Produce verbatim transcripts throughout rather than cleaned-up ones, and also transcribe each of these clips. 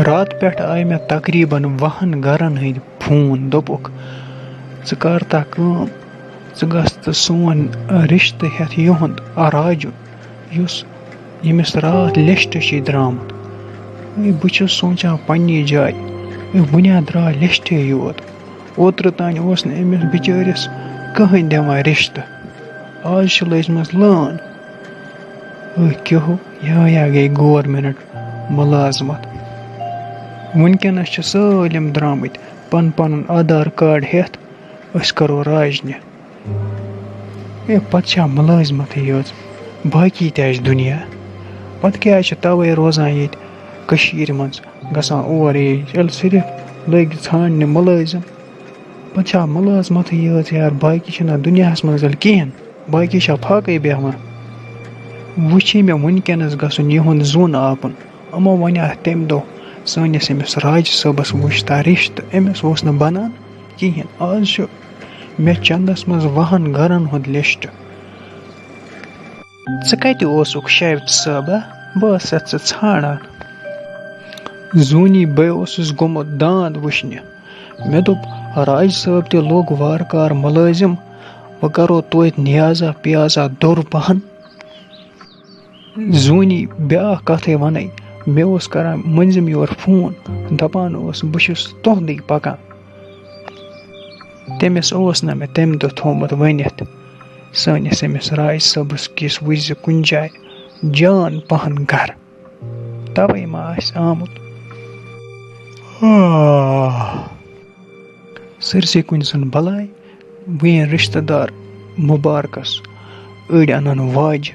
راتہٕ پٮ۪ٹھ آے مےٚ تقریباً وُہَن گَرَن ہٕنٛدۍ فون۔ دوٚپُکھ، "ژٕ کر تا کٲم، ژٕ گژھ تہٕ سون رِشتہٕ ہٮ۪تھ یِہُنٛد راجُن، یُس، ییٚمِس راتھ لِسٹ چھُے درٛامُت۔" ہے، بہٕ چھُس سونٛچان پنٛنی جایہِ، ہے، وُنیٛا درٛاو لِسٹے یوت۔ اوترٕ تانۍ اوس نہٕ أمِس بِچٲرِس کٕہٕنۍ دِوان رِشتہٕ، آز چھِ لٔجمٕژ لٲن۔ ٲہ کیٛاہ ہو، یہِ ہا گٔے گورمٮ۪نٛٹ مُلازمت۔ وٕنکٮ۪نَس چھِ سٲلِم درٛامٕتۍ پَن پَنُن آدھار کارڈ ہٮ۪تھ، أسۍ کَرو راجنہِ۔ ہے، پَتہٕ چھا مُلٲزمَتٕے یٲژ، باقی تہِ آسہِ دُنیا؟ پَتہٕ کیٛازِ چھِ تَوَے روزان ییٚتہِ کٔشیٖرِ منٛز، گژھان اور یہِ، ییٚلہِ صرف لٔگۍ ژھانٛڈنہِ مُلٲزِم؟ پَتہٕ چھا مُلٲزمَتٕے یٲژ یار، باقی چھِنہ دُنیاہَس منٛز تیٚلہِ کِہیٖنۍ، باقی چھا فاقَے بیٚہوان؟ وٕچھی مےٚ وٕنکٮ۪نَس گژھُن یِہُنٛد زوٗنہٕ آپُن۔ یِمو وَنیٛاکھ تَمہِ دۄہ سٲنِس أمِس راجہِ صٲبَس وٕچھ تا رِشتہٕ، أمِس اوس نہٕ بَنان کِہیٖنۍ۔ آز چھُ مےٚ چَندَس منٛز وُہَن گَرَن ہُنٛد لِسٹ۔ "ژٕ کَتہِ اوسُکھ شیف صٲبہ؟ بہٕ ٲسَتھ ژٕ ژھانٛڈان۔" زوٗنی بہٕ اوسُس گوٚمُت داند وٕچھنہِ۔ مےٚ دوٚپ، "راج صٲب تہِ لوٚگ وارٕ کارٕ مُلٲزِم، وۄنۍ کَرو توتہِ نیازا پیازا دوٚر پَہَن۔" زوٗنی بیٛاکھ کَتھٕے وَنَے، مےٚ اوس کَران مٔنٛزِم یور فون، دَپان اوس، "بہٕ چھُس تُہُنٛدُے پَکان۔" تٔمِس اوس نہٕ مےٚ تَمہِ دۄہ تھوٚومُت ؤنِتھ سٲنِس أمِس راج صٲبَس کِس وٕچھزِ کُنہِ جایہِ جان پَہَن گَرٕ، تَوَے ما آسہِ آمُت۔ آہ! سٲرسٕے کُنہِ سُنٛد بَلاے، وۄنۍ یِن رِشتہٕ دار مُبارکَس، أڑۍ اَنَن واجہِ،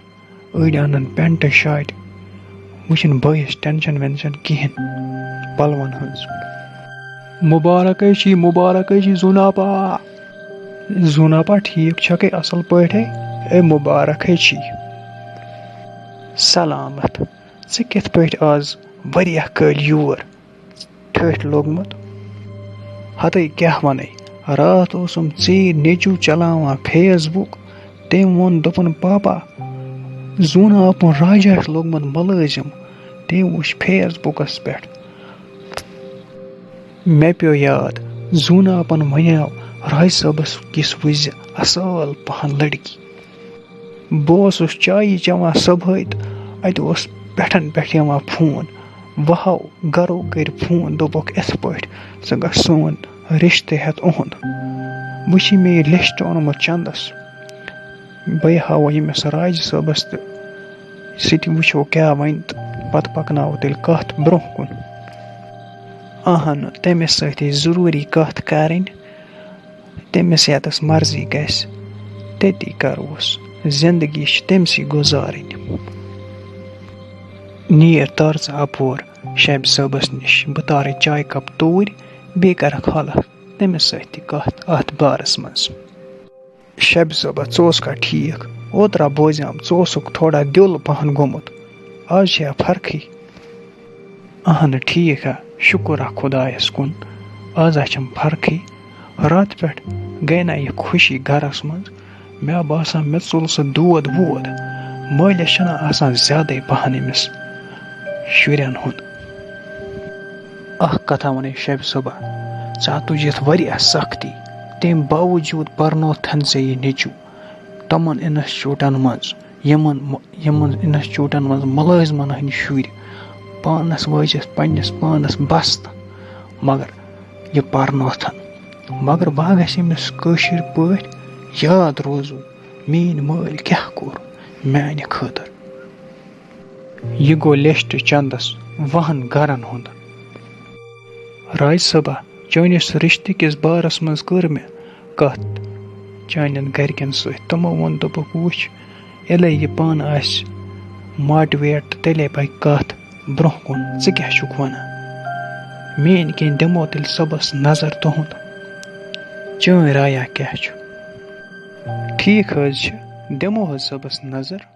أڑۍ اَنَن پٮ۪نٛٹ شاٹہِ۔ وۄنۍ چھِنہٕ بٲیِس ٹٮ۪نشَن وٮ۪نشَن کِہیٖنۍ پَلوَن ہٕنٛز۔ "مُبارکَے چھی، مُبارکَے چھی زوٗناپا۔" "زوٗناپا، ٹھیٖک چھَکھَے اَصٕل پٲٹھۍ؟ اے، مُبارکَے چھی۔" "سلامَتھ۔ ژٕ کِتھ پٲٹھۍ آز واریاہ کٲلۍ یور؟" ٹھٔٹھۍ لوٚگمُت۔ ہَتَے کیٛاہ وَنَے، راتھ اوسُم ژیٖرۍ نیٚچوٗ چلاوان فیس بُک۔ تٔمۍ ووٚن، دوٚپُن، "پاپا، زوٗنہٕ آپُن راجاہَس لوٚگمُت مُلٲزِم۔" تٔمۍ وُچھ فیس بُکَس پٮ۪ٹھ۔ مےٚ پیوٚو یاد، زوٗنہٕ آپَن وَنیو راج صٲبَس کِس وٕچھزِ اَصٕل پَہَن لٔڑکی۔ بہٕ اوسُس چایی چٮ۪وان صُبحٲے تہٕ اَتہِ اوس پٮ۪ٹھَن پٮ۪ٹھ یِوان فون۔ وۄنۍ ہاو گَرو کٔرۍ فون، دوٚپُکھ، "یِتھ پٲٹھۍ ژٕ گژھ سون رِشتہٕ ہٮ۪تھ اُہُنٛد۔" وۄنۍ چھِ مےٚ یہِ لِسٹ اوٚنمُت چَندَس۔ بہٕ ہاوو ییٚمِس راجہِ صٲبَس تہٕ سُہ تہِ وٕچھو کیٛاہ وَنہِ تہٕ پَتہٕ پَکناوو تیٚلہِ کَتھ برٛونٛہہ کُن۔ اَہَن، تٔمِس سۭتۍ ٲسۍ ضروٗری کَتھ کَرٕنۍ۔ تٔمِس ییٚتَس مرضی گژھِ، تٔتی کَروس۔ زِندگی چھِ تٔمسٕے گُزارٕنۍ۔ نیر تر ژٕ اَپور شبِ صٲبَس نِش، بہٕ تارَے چایہِ کپ توٗرۍ، بیٚیہِ کَرَکھ حالَس تٔمِس سۭتۍ تہِ کَتھ اَتھ بارَس منٛز۔ شبِ صٲبہ، ژٕ اوسکھا ٹھیٖک؟ اوترٕ بوزیام، ژٕ اوسُکھ تھوڑا دِل پَہَن گوٚمُت۔ آز چھےٚ فرقٕے؟ اہن ٹھیٖک ہا، شُکُر ہا خۄدایَس کُن، آز ہا چھَم فرقٕے۔ راتہٕ پٮ۪ٹھ گٔے نہ یہِ خوشی گَرَس منٛز۔ مےٚ باسان، مےٚ ژوٚل سُہ دود وود۔ مٲلِس چھَنہ آسان زیادَے پَہَن أمِس شُرٮ۪ن ہُنٛد۔ اَکھ کَتھا وَنے شبِ صٲبہ، ژےٚ ہا تُجِتھ واریاہ سختی۔ تَمہِ باوجوٗد پَرنوتھَن ژےٚ یہِ نیٚچوٗ تِمَن اِنَسچوٗٹَن منٛز، یِمَن یِمَن اِنَسچوٗٹَن منٛز مُلٲزمَن ہٕنٛدۍ شُرۍ۔ پانَس وٲجِتھ پنٛنِس پانَس بَستہٕ، مگر یہِ پَرنوتھَن۔ مگر بہٕ ہا گژھِ أمِس کٲشِر پٲٹھۍ یاد روزُن، میٛٲنۍ مٲلۍ کیٛاہ کوٚر میٛانہِ خٲطرٕ۔ یہِ گوٚو لِسٹ چندَس وُہَن گَرَن ہُنٛد۔ راج صٲبہ، چٲنِس رِشتہٕ کِس بارَس منٛز کٔر مےٚ کَتھ چانٮ۪ن گَرِکٮ۪ن سۭتۍ۔ تِمو ووٚن، دوٚپُکھ، وٕچھ، ییٚلے یہِ پانہٕ آسہِ ماٹِویٹ تہٕ تیٚلے پَکہِ کَتھ برٛونٛہہ کُن۔ ژٕ کیٛاہ چھُکھ وَنان؟ میٛٲنۍ کِنۍ دِمو تیٚلہِ صُبحَس نظر تُہُنٛد۔ چٲنۍ رایا کیٛاہ چھُ؟ ٹھیٖک حظ چھِ، دِمو حظ صُبحَس نظر۔